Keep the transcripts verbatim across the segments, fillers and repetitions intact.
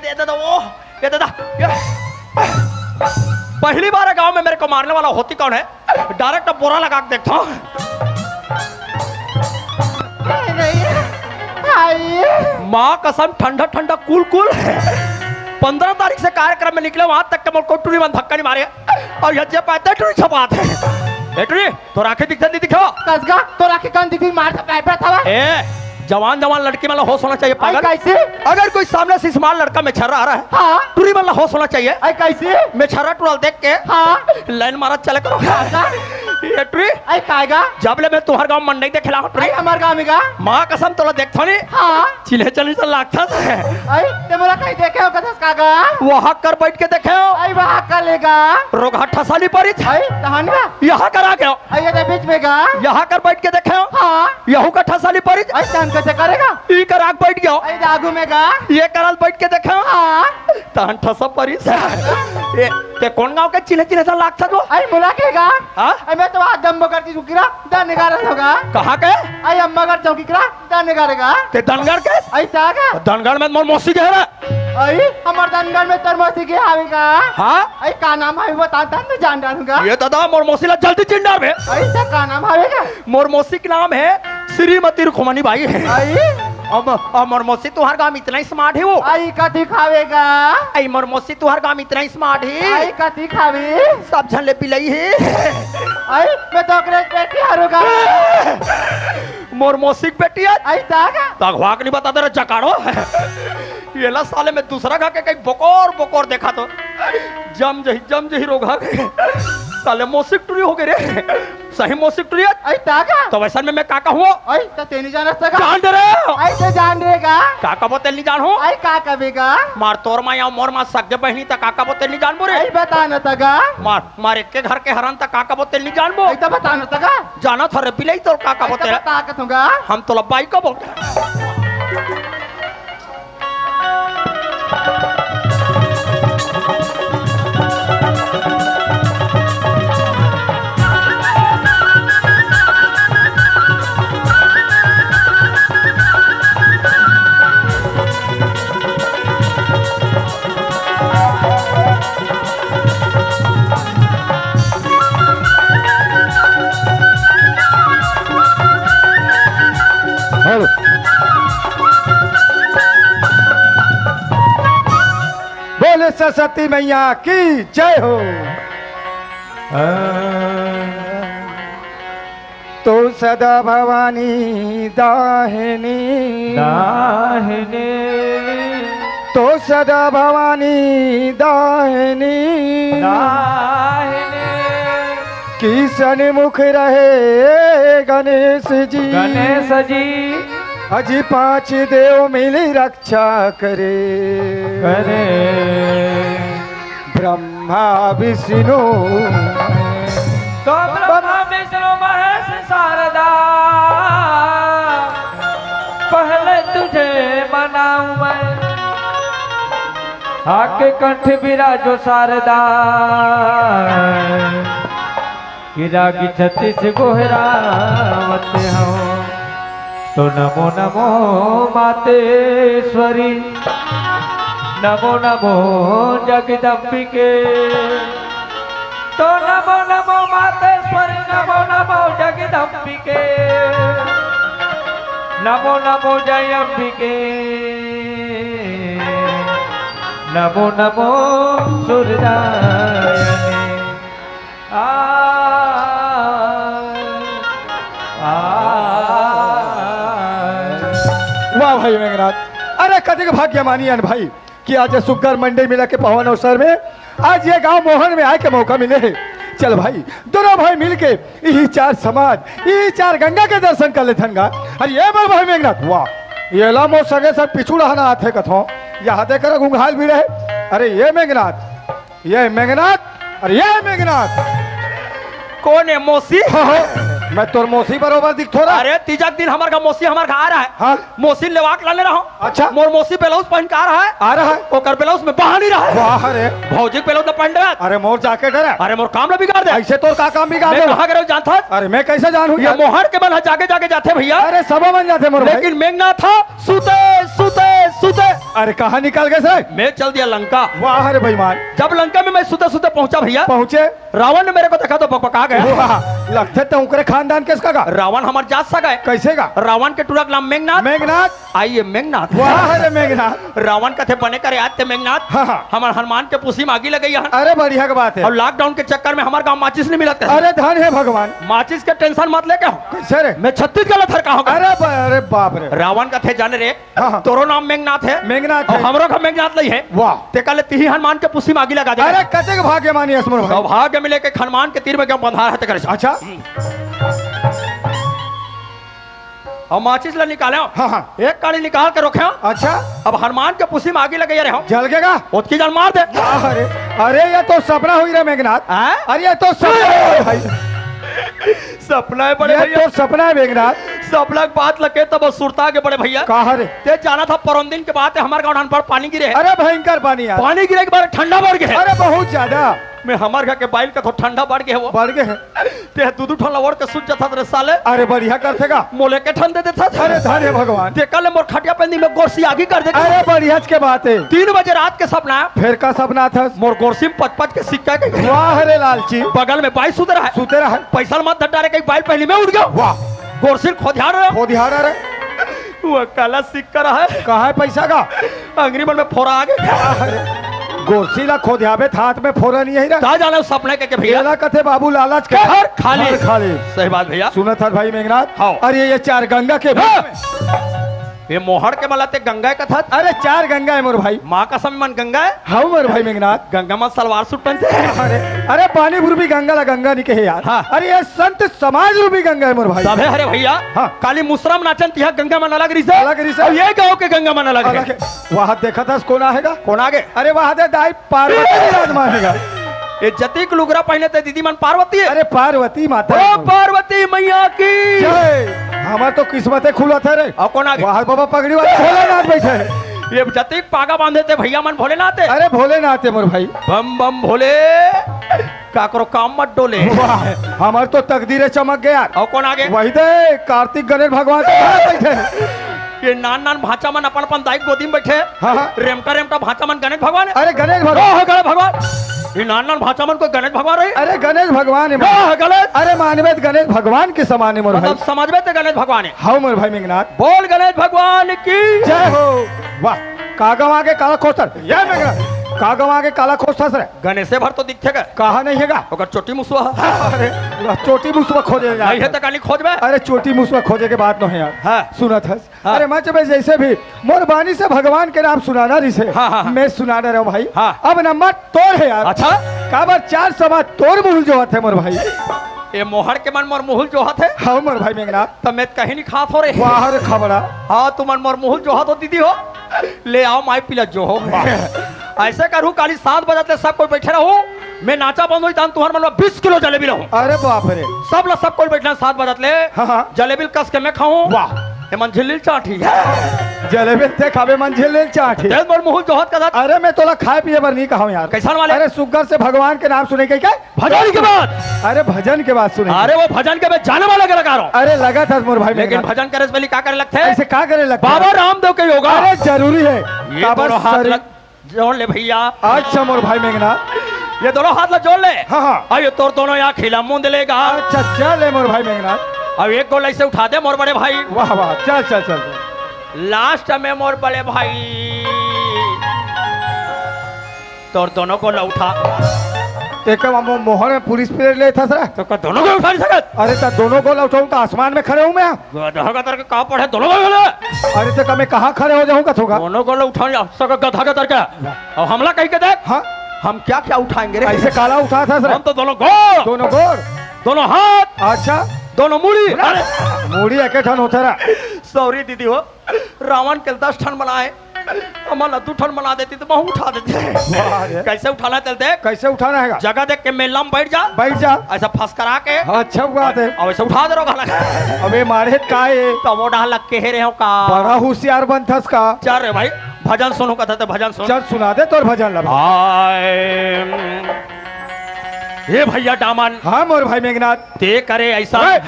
ये दादा, वो, ये दादा, ये। पहली बार है गांव में मेरे को मारने वाला होती कौन है? डायरेक्ट बोरा लगा के देखता हूँ। माँ कसम, ठंडा ठंडा, कूल कूल। पंद्रह तारीख से कार्यक्रम में निकले, वहां तक के मोर को टुरी मन धक्का नहीं मारे। और ये जे पाते टुरी छपात है। ए टुरी, तोर आंखें दिखत नहीं दिखे? कसगा, तोर आंखें कौन दिखी? मार से पाइप था। ए, जवान जवान लड़की मन ला होश होना चाहिए, आई पागल। कैसे? अगर कोई सामने से smart लड़का मेछर्रा आ रहा है, हाँ। टुरी मन ला होश होना चाहिए। आई कैसे? मेछर्रा टुरा ल देख के हाँ। लाइन मारत चले करो। कसगा। ए टुरी, आई कायगा? जब ले मैं तुहर गांव मंडई देखे ला हूँ, टुरी। आई हमार गांव में गा? माँ कसम, तोला देखथो नहीं। हाँ। चिल्हे चली तो लागथस। आई, ते मोला कहीं देखे हो कथस कागा? वहां कर बैठ के देखे हो। आई वहां कर लेगा। रोगहा ठसा नहीं परिच। आई तहन गा? यहाँ कर आ गयो। आई ये बीच में गा। यहाँ कर बैठ के देखे हो। हाँ। यहू का ठसा नहीं परिच। आई तहन कैसे करेगा? ई कर आग बैठ गयो। आई आगू में गा। ये करल बैठ के देखे हो। हाँ। तहन ठसा परिच। ए, ते कौन गांव के चिल्हे चिल्हे सा लागथस वो? आई मोला के गा। हाँ? आई मैं तो आज अम्मा करती सुकिरा दन ग्यारह होगा। कहाँ के? आई अम्मा कर चौकी करा दन ग्यारह का। ते दनगढ़ के? आई ता का? दनगढ़ में मोर मौसी के है रे। आई हमर दनगढ़ में तोर मौसी के हावे का? हाँ? आई का नाम है बता, तब मैं जान डालूंगा। ये दादा, मोर मौसी ला जल्दी चिन डाल बे। आई ता का नाम हावे का? मोर मौसी के नाम है श्रीमती रुक्मणी बाई। आई? अब, अब मोर मौसी तुहर गांव में इतना ही smart है वो। आई कथी खावे का? आई मोर मौसी तुहर गांव में इतना ही smart है। आई कथी खावे? सब झन ले पिलई है। आई मैं तो ओकरे बेटी हरूगा। मोर मौसी के बेटी है। आई ता का? तघवा के नहीं बता दे रे जकाड़ो। येला साले मैं दूसरा घा के कहीं बकोर बकोर देखा तो जम जही, जम जही रोगहा के। साले मौसी के टुरी हो गए रे। सही मौसी के टुरी है। आई ता का? तो वैसन में मैं का कहूँ? आई तो ते नहीं जानस ता का? जान दे रे। आई तो जान दे गा। का कबो तेल नहीं जान हो? आई का कबे गा? मार तोर माँ या मोर माँ सगे बहनी ता का कबो तेल नहीं जानबो रे। आई बता न ता गा। मार, मार एक के घर के हरन ता का कबो तेल नहीं जानबो। आई तो बता न ता गा। जाना था रे बिलाई तोर का कबो आई तो तेल। बता के दूंगा। हम तोला बाई कबो। हेलो। बोले सरस्वती मैया की जय हो। तो सदा भवानी दाहिनी। दाहिनी। तो सदा भवानी दाहिनी। दाहिनी। किसन मुख रहे गणेश जी। गणेश जी। अजी पांच देव मिली रक्षा करे। करे। ब्रह्मा विष्णु। तो ब्रह्मा विष्णु महेश शारदा, पहले तुझे मनाऊं मैं, आके कंठ विराजो शारदा। कि रागी छत्तीस गोहरावत हो। तो नमो नमो मातेश्वरी, नमो नमो जगदम्बिके। तो नमो नमो मातेश्वरी, नमो नमो जगदम्बिके, नमो नमो जय अम्बिके, नमो नमो सुरदायिनी। आ, आ, वाह भाई मेघनाथ, अरे कतिक भाग्यमानी अन भाई कि आज सुग्घर मंडई मिला के पावन अवसर में आज ये गांव मोहन में आए के मौका मिले है। चल भाई, दोनों भाई मिलके इही चार समाज, इही चार गंगा के दर्शन कर लेथन गा। अरे ये बर भाई मेघनाथ, वाह, ये ला मोर संगे सर पिछू डहना आथे कथो, यहाँ देकर घुंघाल भी रहे। अरे ये मेघनाथ, ये मेघनाथ, अरे ये मेघनाथ। कौन है मौसी? हाँ, हाँ। मैं तोर मौसी बरोबर दिखथों रे। अरे, तीजा के दिन हमर घर मौसी हमर घर आ रहा है। हाँ। मौसी लेवा के लाने रहा हूँ। अच्छा। मोर मौसी ब्लाउज पहन के आ रहा है। आ रहा है। ओकर ब्लाउज में बहा नहीं रहा है। वाह रे। भौजी के ब्लाउज में पहन रहा है। अरे, मोर जैकेट है रे। अरे, मोर काम ला बिगाड़ दे। ऐसे तोर का काम बिगाड़ मैं दे? कहाँ करे जानत हस? अरे, मैं कैसे जानहूँ ये यार? मोहड़ के मन ह जागे जागे जाथे भैया। अरे, सबो मन जाथे मोर भाई। लेकिन मेघनाथ ह सुते सुते सुते। अरे, कहाँ निकल गे से? मैं चल दिया लंका। वाह रे बेईमान। जब लंका में मैं सुते सुते पहुंचा भैया, पहुंचे। रावण ने मेरे को देखा तो बकबका गया। वाह, लगथे त ओकरे खानदान के सगा गा। रावण हमर जात सगा है। कैसे गा? रावण के टूरा के नाम मेघनाथ। मेघनाथ। आइए मेघनाथ। वाह रे मेघनाथ। रावण कथे बने करे आज ते मेघनाथ। हाँ, हाँ। हमर हनुमान के पुसी में आगी लगई हन। अरे बढ़िया के बात है। और लॉकडाउन के चक्कर में हमर गांव माचिस नहीं मिलत है। अरे धन है भगवान। माचिस के टेंशन मत लेके हो। कैसे रे? मैं छत्तीसगढ़ थर का हूँ। अरे ब-, अरे बाप रे। रावण कथे जाने रे, हाँ, हाँ। तोरो नाम मेघनाथ है। मेघनाथ और है। हमरो का मेघनाथ नहीं है। वाह। ते कहले तिही हनुमान के पुसी में आगी लगा दे। अरे कतेक भाग्यमानी हस मोर भाई। सौभाग्य मिले के हनुमान के तीर में क्यों बंधा रहते करे। अच्छा। और माचिस ला निकाले हो। हाँ, हाँ। एक काड़ी निकाल के रखे हो। अच्छा। अब हनुमान के पुसी में आगी लगे रहे हो। जल गेगा? ओतकी जान मार दे। अरे, अरे ये तो सपना हुई रे मेघनाथ। हाँ? अरे ये तो सपना है भाई। सपना है बड़े ये भैया। तो सपना है मेघनाथ। सपना के बात लगे तब सुरता के बड़े भैया। कहा रे? ते जाना था परम दिन के बात है, हमारे गाँव पर पानी गिरे है। अरे भयंकर पानी यार। पानी गिरे के बाद ठंडा बढ़ गया है। अरे बहुत ज्यादा। मैं हमारे घर के बाइल का तो ठंडा बढ़ गया है वो। बढ़ गए हैं। ते दू दू ठन ला ओढ़ के सुत जाथा रे साले। अरे बढ़िया करथे गा। मोले के ठन दे देथा। अरे धन हे भगवान। ते कल मोर खटिया पे नी में गोरसी आगी कर दे। अरे बढ़िया के बात है। तीन बजे रात के सपना। फिर का सपना था? मोर गोरसी में पच पच के सिक्का के। वाह रे लालची। बगल में बाई सुत रहा है। सुते रहा है। पैसा मत धर डारे के बाई पहली में उठ गया। वाह। गोरसी खोदिया रहा। खोदिया रहा। वो काला सिक्का रहा है। कहाँ है पैसा का? अंगरी मन में फोरा आ गए। अरे, गोरसी ला खोदियाबे त हाथ में फोरा नहीं है रे। का जाने सपने के, के भैया? एला कथे बाबू लालच के घर खाली। घर खाली। सही बात भैया। सुनत हस भाई मेघनाथ? हाँ। अरे ये चार गंगा के हाँ। ये मोहड़ के मला ते गंगा कथा। अरे चार गंगा है मोर भाई। माँ कसम मन गंगा है। हाँ मोर भाई मेघनाथ। गंगा मन सलवार सूट पहनते हैं। अरे, अरे पानी रूपी गंगा ला गंगा नहीं कहे यार। हाँ। अरे ये संत समाज रूपी गंगा है मोर भाई। तभे हरे भैया। हाँ। काली मुसरा म नाचन तिहा गंगा मन अलग रिसे। अलग रिसे। अब ये गाँव के गंगा मन अलग है। अलग है। वहाँ देखत हस कोन आगे गा? कोन आगे? अरे वहाँ दे दाई पार्वती विराजमान हे गा। ये जतिक लुगरा पहने ते दीदी मन पार्वती है। अरे पार्वती माता ओ है। पार्वती मैया की। जय। हमार तो किस्मते खुलत है रे। और कोन आगे? वहाँ बाबा पगड़ी वाला भोलेनाथ बैठे हैं। ये जतिक पागा बांधे ते भैया मन भोलेनाथ है। अरे भोलेनाथ है मोर भाई। बम बम भोले। काकरो काम मत डोले। वाह, हमार तो तकदीरे चमक गया। और कोन आगे? वही दे, कार्तिक गणेश भगवान तो बाहर बैठे हैं। ये नान नान भांचा मन अपन अपन दाई गोदी में बैठे। हाँ, हाँ। रेमटा रेमटा भांचा मन गणेश भगवान है। अरे गणेश भगवान। ओह, गणेश भगवान। ये नान नान भांचा मन कोई गणेश भगवान रही? अरे गणेश भगवान है। ओह, गणेश। अरे मानवे त गणेश भगवान के समान है मोर भाई। मतलब समझ में ते गणेश भगवान है। हाँ मोर भाई मेघनाथ। बोल गणेश भगवान की। जय हो। वाह, का गवा के काला खोस्तर। ये मेघनाथ, का गवा के काला खोस्तर सर। गणेशे भर तो दिखे गा। कहाँ नहीं है गा? ओकर चोटी मुसवा है। अरे, चोटी मुसवा खोजे जा। नहीं है तो काली खोजबे। अरे, चोटी मुसवा खोजे के बात नहीं यार। हाँ। सुनत हस। हाँ। अरे, मंच में जैसे भी मोर बानी से भगवान के नाम सुनाना रिसे। हाँ, हाँ, हाँ। मैं सुनाना रहा भाई। हाँ। अब नंबर तोर है यार। अच्छा। काबर चार सवा तोर मुहुल जोहत है मोर भाई। ये मोहड़ के मन मोर मुहुल जोहत है। हाँ, मोर भाई मेघनाथ। त मैं कहीं नहीं खात हो रे। वाह रे खबड़ा। हाँ, तुमन मोर मुहुल जोहत हो दीदी हो। ले आओ माई पीला जो हो। ऐसे करू काली सात बजत ले सब कोई बैठे रहू। मैं नाचा बंद होई तहन तुहर मन में बीस किलो जलेबी रहू। अरे बाप रे। सब ला सब कोई बैठना सात बजत ले। हाँ, हाँ। जलेबी कस के मैं खाऊं। वाह। ये मन झिल्ली चाटी। जलेबी ते खाबे मन झिल्ली चाटी। तेल मोर मुहुल जोहत का दात। अरे मैं तोला खाए पिए बर नहीं कहूँ यार। कैसन वाले? अरे सुग्घर से भगवान के नाम सुने के क्या? भजन के बाद। अरे भजन के बाद सुने। अरे वो भजन के बाद जाने वाला कलाकार हो। अरे लगा था मोर भाई लेकिन मेघनाथ। भजन करे से पहले का करे लगथे? ऐसे का करे लगथे? बाबा रामदेव के योगा। अरे जरूरी है। ये काबर दोनों हाथ शरीर लग-, जोड़ ले भैया। अच्छा मोर भाई मेघनाथ। ये दोनों हाथ ला जोड़ ले। हाँ, हाँ। और ये तोर दोनों आँखी ला मूंद लेगा। अच्छा चल ले मोर भाई मेघनाथ। अब एक गोल ऐसे उठा दे मोर बड़े भाई। वाह, वाह, चल, चल, चल। लास्ट में मोर बड़े भाई। तोर दोनों गोल उठा। ते का मो-, मोहर में पूरी स्प्रे ले था सर। तो का दोनों गोल उठा नहीं सकत? अरे, त दोनों गोल उठाऊं त आसमान में खड़े हूँ मैं। गधा गतर के का पढ़े दोनों गोल उठा। अरे, त का मैं कहाँ खड़े हो जाऊँ कथों का? दोनों गोल उठा नहीं सकत गधा गतर के। और हमला कहीं के देख। हाँ। हम क्या क्या उठाएंगे रे? ऐसे काला उठा था सर। हम तो दोनों गोल। दोनों गोल। दोनों हाथ। अच्छा। दोनों मूड़ी। अरे। मूड़ी एक ठन होता रहा। सॉरी दीदी हो। रावण के दस ठन बनाए, हमन ला दू ठन बना देती त महूं उठा देती। वाह रे। कैसे उठाना चलते? कैसे उठाना है? जगह देख के मेला में बैठ जा। बैठ जा। ऐसा फसकरा के। हाँ, अच्छा हुआ थे। अब ऐसे उठा दे रहो गाला। अबे मारे का है? तो वो डाल लग के हे रहे हो का? बड़ा होशियार बनथस का। चल रे भाई, भजन सुनहूं कथा ते भजन सुन। चल सुना दे तोर भजन ला। हाय। हे भैया डामन। हाँ मोर भाई मेघनाथ। ते करे ऐसा। ए,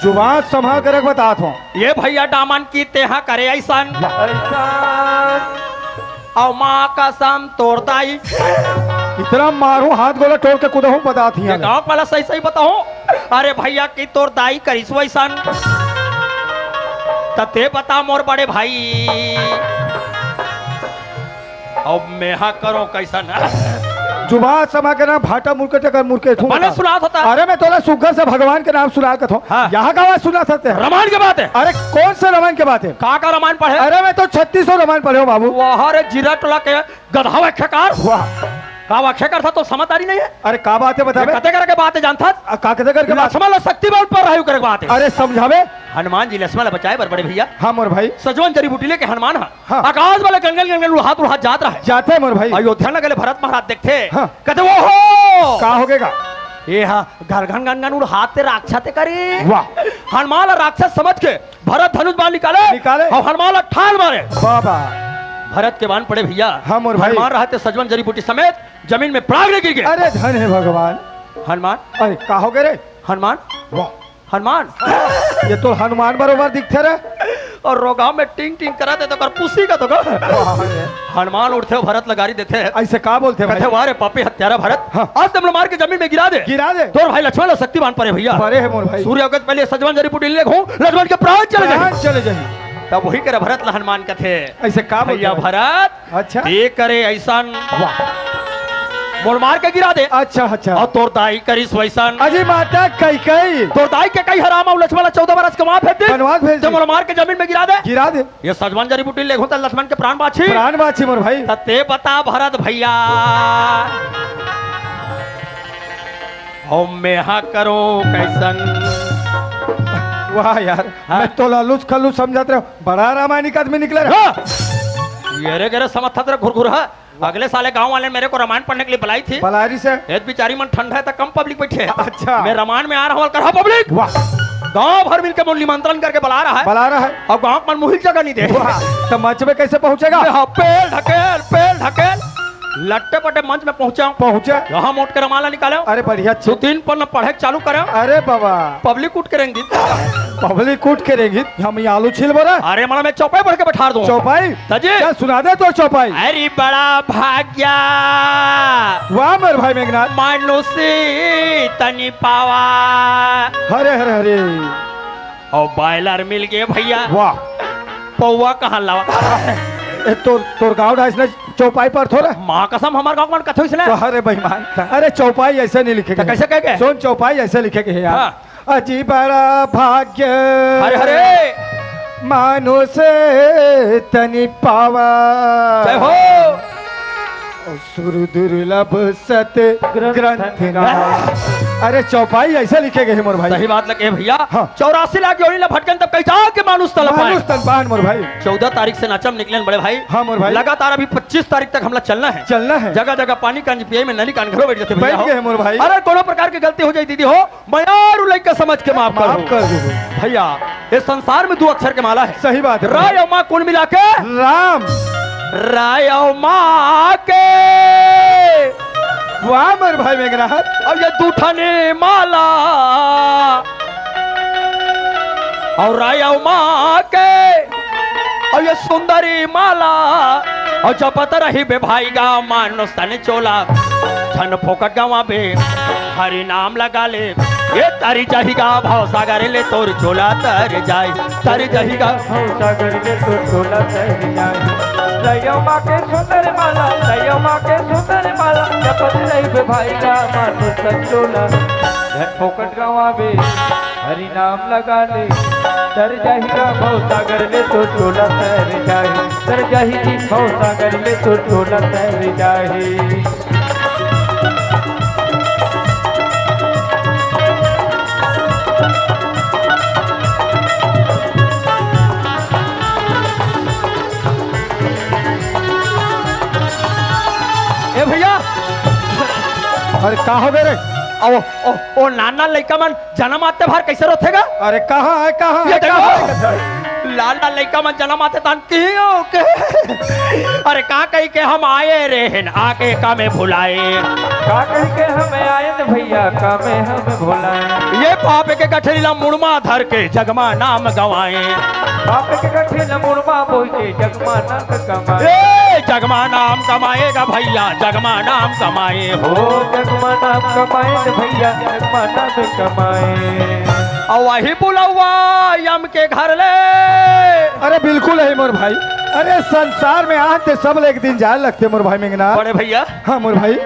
जुबान संभाल के रख, बतात हूँ। ये भैया डामन की तेहा करे ऐसन। ऐसन। अउ माँ कसम तोर दाई। इतना मारू हाथ गोला तोड़ के कुदहूँ बतात ही ये हमें। गाँव वाला सही सही बताऊँ। अरे भैया की तोर दाई करिस वैसन। त ते बता मोर बड़े भाई। अब मेहा करो कैसन। जुबान समा के ना भाटा मुड़ के टकर मुड़ के ठूंक बने बता। सुनात होता। अरे मैं तोला सुग्घर से भगवान के नाम सुना के थो। हाँ। यहाँ का आवाज सुना सकते हैं। रामायण के बात है। अरे कौन से रामायण के बात है? का का रामायण पढ़े? अरे मैं तो छत्तीसों रामायण पढ़े हूँ बाबू। वाह रे जीरा टोला के गधा व्याख्याकार। वाह। का व्याख्या करता तो समझदारी नहीं है। अरे का बात है बता ये बे? कते करके बात है जानता? आ, का कते करके बात? लक्ष्मण ला शक्तिमान पर रहे करे बात है। अरे समझावे। हनुमान जी लक्ष्मण ला बचाए बर बड़े भैया। हाँ मोर भाई। सजवन जड़ी बूटी लेके हनुमान हा। हाँ। आकाश वाले गनगन गनगन उड़ात उड़ात जात रहे। जाते मोर भाई। अयोध्या नगर ले भरत महाराज देखते। हाँ। कहते वो हो। का हो गएगा? ये हा गनगन गनगन उड़ात ते राक्षस ते करी। वाह। हनुमान ला राक्षस समझ के भरत धनुष बाण निकाले। निकाले। अउ हनुमान ला ठाल मारे। बाबा। भरत के बाण पड़े भैया। हाँ मोर भाई। हनुमान रहते सजवन जड़ी बूटी समेत जमीन में पड़ाग ले गिर गए। अरे धन है भगवान। हनुमान। अरे का हो गए रे? हनुमान। वाह। हनुमान। ये तो हनुमान बरोबर दिखते रे। अउ रोगा में टिंग टिंग करा दे तो कर पुसी का तो कर। वाह रे। हनुमान उठते हो भरत ला गारी देते हैं। ऐसे का बोलते हैं कहते भाई? वाह रे पापी हत्यारा भरत। हाँ। आज तुम लोग मार के जमीन में गिरा दे। गिरा दे। तोर भाई लक्ष्मण ला शक्तिमान परे भैया। परे है मोर भाई। सूर्य उगत पहले सजवन जड़ी बूटी ले घूम लक्ष्मण के प्राण चले जाए। प्राण चले जाए। तब वही करे भरत ला हनुमान कथे। ऐसे का बोलते भैया हैं? भरत। अच्छा। ते करे ऐसन। वाह। मोर मार के गिरा दे। अच्छा, अच्छा। अउ तोर दाई करिस वैसन। अजी माता कैकई। तोर दाई कैकई हराम अउ लक्ष्मण ला चौदह बरस के वहां भेज दे। बनवास भेज तो दे। मोर मार के जमीन में गिरा दे। गिरा दे। ये सजवन जड़ी बूटी लेघूं त लक्ष्मण के प्राण बाची। प्राण बाची मोर भाई। त ते बता भरत भैया। हम मेहा करो कैसन। वाह यार, हाँ। मैं तो लालूस खल्लू समझत रहे, बड़ा रामायणिक आदमी निकले रे। हाँ। ये रे गरे समझत रहे घुरघुर है। अगले साले गांव वाले मेरे को रामायण पढ़ने के लिए बुलाई थी। बलारी से? ए बेचारी मन ठंडा है तो कम पब्लिक बैठे है। अच्छा। मैं रामायण में आ रहा हूँ, कर पब्लिक। वाह। गांव भर मिलके मुझे निमंत्रण करके बुला रहा है। बुला रहा है। और गांव पर मुहिल जगह नहीं दे। वाह। तो मंच में कैसे पहुंचेगा? मैं हाँ, पेल ढकेल, पेल ढकेल। लट्टे पट्टे मंच में पहुंचा हूँ। पहुंचा। यहाँ मोट के रमाला निकाले हूँ। अरे बढ़िया दो चीज। तीन पन्ना पढ़े चालू करे हूँ। अरे बाबा। पब्लिक उठ के रेंगी। पब्लिक उठ के रेंगी। हम ये आलू छील बोला। अरे मना मैं चौपाई पढ़ के बैठा दूँ। चौपाई? तजी। क्या सुना दे तो चौपाई? अरे बड़ा भाग्या। वाह मेरे भाई मेघनाथ। मानुषी तनी पावा। हरे हरे हरे। और बॉयलर मिल गए भैया। वाह। पौवा कहाँ लावा? ए, तोर, तोर गाँव ना इसने चौपाई पर थोड़ा? माँ कसम हमार गाँव मन कथो इसने। तो अरे बेईमान। अरे चौपाई ऐसे नहीं लिखे तो गए। कैसे कह गए? सुन चौपाई ऐसे लिखे गए हैं यार। हाँ। अजी बड़ा भाग्य। हरे हरे। मानुष तनी पावा। जय हो। सुर दुर्लभ सत ग्रंथ ग्रंथ ना। ना। अरे चौपाई ऐसे लिखे गए हैं मोर भाई। सही बात लगे भैया। हाँ। चौरासी लाख योनि ला भटकन तब कहीं जाके मानुष तन पाए। मानुष तन पाए मोर भाई। चौदह तारीख से नाचम निकले बड़े भाई। हाँ मोर भाई। लगातार अभी पच्चीस तारीख तक हमला चलना है। चलना है। जगह जगह पानी कांजी पिए में नली कान घरो बैठ जाते भैया बैठ हो। गए मोर भाई। अरे कोनो प्रकार की गलती हो जाए दीदी हो, मयारू लइका समझ के माफ कर माफ दो। कर दो। भैया, ये संसार में दो अक्षर के माला है। सही बात है। राय और माँ कुल मिला के राम। राय और माँ के। वाह मेरे भाई मेघनाथ। अब ये दू ठने माला। और राय और माँ के। और ये सुंदरी माला। और जपत रही बे भाई गा मानुष तन चोला। झन फोकट गवा बे। हरि नाम लगा ले, ये तरि जाहिगा भव सागर ले तोर चोला तर जाए, तरि जाहिगा। भव सागर ले तोर चोला तर जाए। रयो माँ के सुंदर माला, रयो माँ के सुंदर माला, जपत रही बे भाई का मानुष तन चोला। धन फोकट गवावे, हरि नाम लगा ले, तर जाहिगा भव सागर ले तोर चोला तर जाए, तर जाहिगी भव सागर ले तोर चोला तर जाए। अरे का हो गे रे? ओ, ओ, ओ नान नान लइका मन जनम आते भर कइसे रोथे गा? अरे कहाँ हे, कहाँ ये हे, कहाँ हे? देखो, लान लान लइका मन जनम आते तान कियो के। अरे का कहि के हम आए रे हेन, आके का में भुलाए। का कहि के हम आए न भइया, का में हम भुलाए। ये पाप के गठरी ला मुड़मा धर के जगमा नाम गवाए। बाप के गठिन मुड़मा बोई के जगमा नाम कमाए। ए, जगमा नाम कमाएगा भइया, जगमा नाम कमाए हो। हो जगमा नाम कमाए न भइया, जगमा नाम कमाए। अउ वही बुलउवा यम के घर ले। अरे बिल्कुल हे मोर भाई। अरे संसार में आन ते सब ले एक दिन जाए लगथे मोर भाई मेघनाथ। बड़े भइया। हाँ मोर भाई।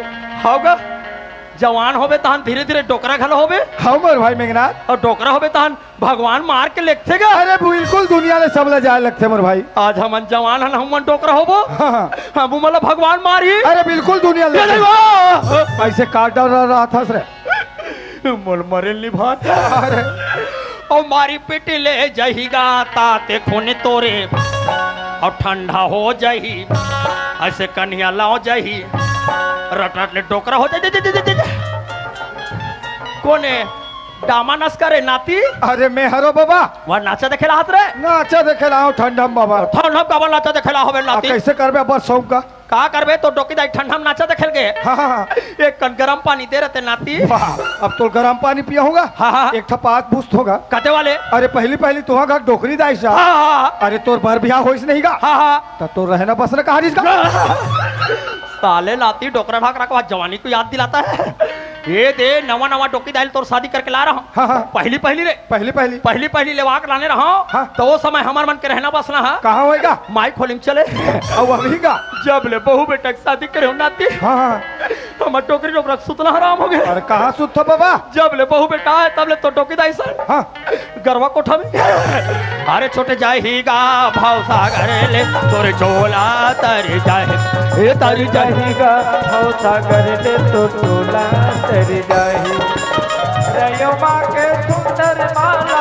हव गा, जवान होबे तहन धीरे धीरे डोकरा घलो होबे। हाँ मोर भाई मेघनाथ। अउ डोकरा होबे तहन भगवान मार के लेगथे गा। अरे बिल्कुल दुनिया ले सब ले जाए लगथे मोर भाई। आज हमन जवान हन, हमन डोकरा होबो। हाँ, हाँ। हम उमन ला भगवान मारही। अरे बिल्कुल दुनिया ले ये जाए। देखो। अइसे काट डाल रहा, रहा था रे। मोर मरे नी भात। अरे। ओ मारी पीटी ले जही गा ताते खून तोरे। अउ ठंडा हो जही। अइसे कन्हिया लाओ जही। रट रट ले डोकरा हो जाही। कोने? डामा नस करे नाती। अरे मैं हरो बाबा। वह नाचा देखे ला हस रे। नाचा देखे ला हूँ ठंडम बाबा। ठंडम का बा नाचा देखे ला होबे आ, नाती। कइसे करबे अब सौंप का? का करबे तो डोकी दाई ठंडम नाचा देखे ल गे। हाँ, हाँ, हाँ। एक कन गरम पानी दे रते नाती। वाह, अब तो गरम पानी पिया होगा। हाँ, हाँ। एक ठा पात पुस्त होगा। कते वाले? अरे पहली पहली तुहा घर डोकरी दाई सा। हाँ, हाँ, हाँ। अरे तोर बर बिहाव होइस नहीं गा। हाँ, हाँ। त तोर रहना बसना कहाँ रहिस गा? साले नाती डोकरा ढाकरा के बाद जवानी को याद दिलाता है। ये दे, नवा नवा डोकी दाई ल तोर शादी करके ला रहा हूँ। हाँ, हाँ। पहली पहली रे। पहली पहली। पहली पहली लेवा के लाने रहा हूँ। हाँ। तो वो समय हमर मन के रहना बसना है। कहाँ होएगा? माई खोली में चले। अब अभी का? जब ले बहू बेटा के शादी करे हो नाती। हाँ, हाँ। हमर डोकरी डोकरा के सुतना हराम हो गे। अरे कहाँ सुत था बाबा? जब ले बहू बेटा हे, तब ले तो डोकी दाई सन। हाँ। गरवा कोठा में। अरे छूट जाही गा भवसागर ले तोर झोला तर जाही, ए तर जाही। जाही गा भवसागर ले तोर झोला तर जाही। रयो माँ के सुंदर माला,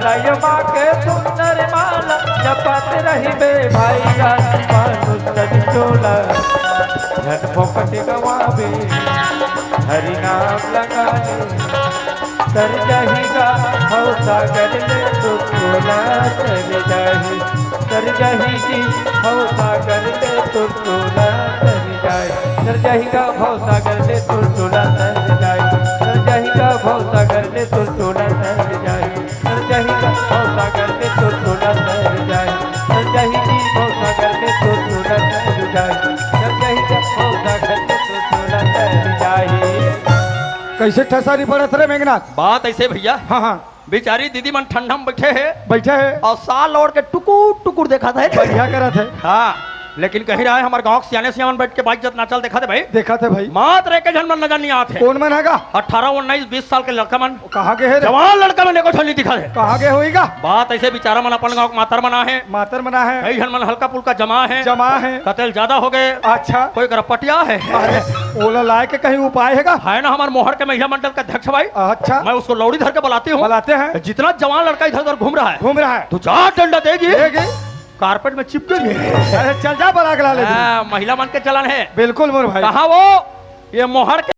रयो माँ के सुंदर माला, जपत रहिबे भाई गा मानुष तन चोला। धन फोकट गवावे, हरि नाम लगावे। तर जाही गा भवसागर ले तोर झोला तर जाही। तर जाही जी भवसागर ले तोर झोला तर जाही। तर जाही गा भवसागर ले तोर झोला तर जाही। तर जाही गा भवसागर ले तोर झोला तर जाही। तर जाही गा भवसागर ले तोर झोला तर जाही। तर जाही जी भवसागर ले तोर झोला तर जाही। तर जाही गा भवसागर ले तोर झोला तर जाही। कइसे ठसारी पड़त रे मेघनाथ? बात अइसे भइया। हाँ, हाँ। बिचारी दीदी मन ठंडा में बइठे हे। बइठे हे। अउ साल ओढ़ के टुकुर टुकुर देखत हे। बढ़िया करत हे। हाँ, लेकिन कहीं रहा है हमर गाँव के सियाने सियान बइठ के बाइक जत नाचल देखत हे भाई। देखत हे भाई। मात्र एक झन मन नजर नइ आत हे। कोन मन हे गा? अठारह, उन्नीस, बीस साल के लड़का मन। कहाँ गे हे रे? जवान लड़का मन एको ठन नइ दिखत हे। कहाँ गे होही गा? बात अइसे बिचारा मन अपन गाँव के मातर मन आहे। मातर मन आहे। कई झन मन हल्का फुल्का जमा हे। जमा हे। कते ल जादा हो गे। अच्छा। कोई करा पटिया हे। अरे, ओला लाए के कहीं उपाय हे गा? है ना हमर मोहर के महिला मंडल के अध्यक्ष भाई। अच्छा। मैं उसको लौड़ी धर के बुलाती हूँ। बुलाते हैं। जितना जवान लड़का इधर उधर घूम रहा है। घूम रहा है। तू जा डंडा देगी। देगी। कारपेट में चिपकेगी। अरे चल जा बराग ला ले। हाँ, महिला मन के चलन हे। बिल्कुल मोर भाई। कहाँ वो? ये मोहर के